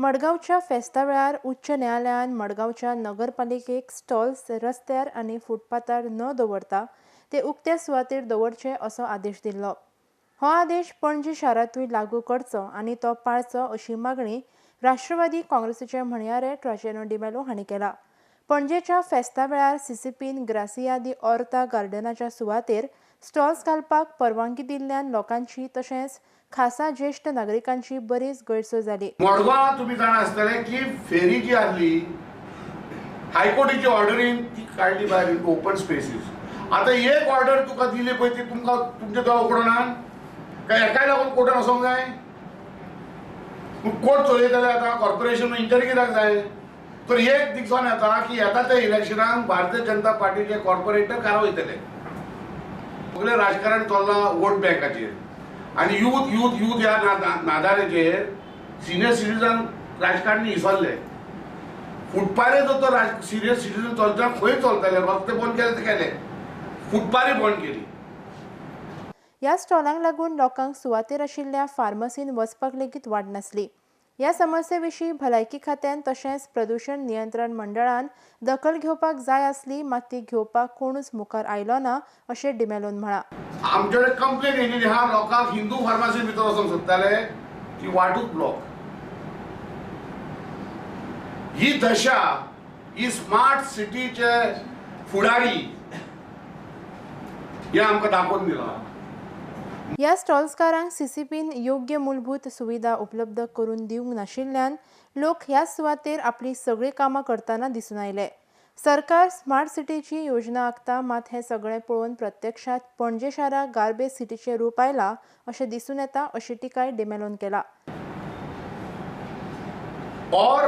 मडगांवच्या फेस्ता वेळार उच्च न्यायालयान मडगांवच्या नगरपालिकेक स्टॉल्स रस्त्यार आनी फुटपाथार न दवरता ते उक्त्या सुवातेर दवरचे असो आदेश दिल्लो. हो आदेश पणजी शारांतूय लागू करचो आनी तो पाळचो अशी मागणी राष्ट्रवादी काँग्रेसीचे म्हणयारे ट्राजेनो डिमेलो हांणी केला. पणजेच्या फेस्ता वेळार सीसीपीन ग्रासिया दी ऑर्ता गार्डनाच्या सुवातेर स्टॉल्स घालपाक परवानगी दिल्ल्यान लोकांची तशेंच खासा ज्येश्ठ नागरिकांची बरीच गैरसोय जाली. मडगांव तुमी जाणा आसतले की फेरी जी आहली, हायकोर्टाची ऑर्डरीन ती काडली भायर ओपन स्पेसीस. आतां एक ऑर्डर तुका दिली पळय, ती तुमकां तुमचे दोळे उगडना काय? हेकाय लागून कोर्टान वचोंक जाय? कोर्ट चलयतले आतां कॉर्पोरेशन इंटर कित्याक जाय? तर एक दिसून येता की येता त्या इलेक्शनाक भारतीय जनता पार्टीचे कॉर्पोरेटर कारा वयतले. सगळें राजकारण चल्लां वोट बँकाचेर आनी यूथ यूथ यूथ ह्या नादारेचेर सिनियर सिटीजन राजकारणी इसरले. फुटपारे जो तो सिनियर सिटीजन चलता, खंय चलतले? रस्ते बंद केले ते केले, फुटपारी बंद केली. ह्या स्टॉलांक लागून लोकांक सुवातेर आशिल्ल्या फार्मसीन वचपाक लेगीत वाट नासली. ह्या समस्ये विशीं भलायकी खात्यान तशेंच प्रदुशण नियंत्रण मंडळान दखल घेवपाक जाय आसली, मात ती घेवपाक कोणूच मुखार आयलो ना अशें डिमेलोन म्हळां. आमचे कडेन कंप्लेन येयलेली आहा, लोकांक हिंदू फार्मासी भितर वचोंक सोदताले, ती वाटूच ब्लॉक. ही दशा ही स्मार्ट सिटीचे फुडारी हे आमकां दाखोवन दिला. ह्या स्टॉल्सकारांक सीसीपीन योग्य मूलभूत सुविधा उपलब्ध करून दिवंक नाशिल्ल्यान लोक ह्या सुवातेर आपली सगळीं कामां करतना दिसून आयले. सरकार स्मार्ट सिटीची योजना आंखता, मात हें सगळें पळोवन प्रत्यक्षात पणजे शाराक गार्बेज सिटीचें रूप आयलां अशें दिसून येता अशी टिकाय डिमेलोन केला. और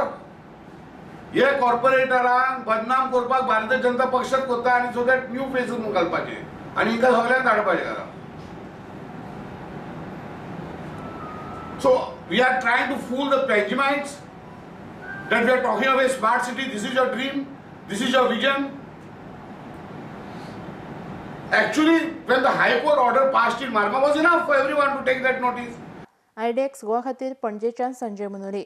हे कॉर्पोरेटरांक बदनाम करपाक भारतीय जनता पक्षात करता आनी सो that new faces घालपाचे आनी हिंका सगळ्यांक धाडपाचे घरा. So we are trying to fool the Panjimites that we are talking of a smart city. This is your dream, this is your vision. Actually, when the High Court order passed in Margao was enough for everyone to take that notice. IDX Goa खातीर पणजेच्यान संजय मुनोरी.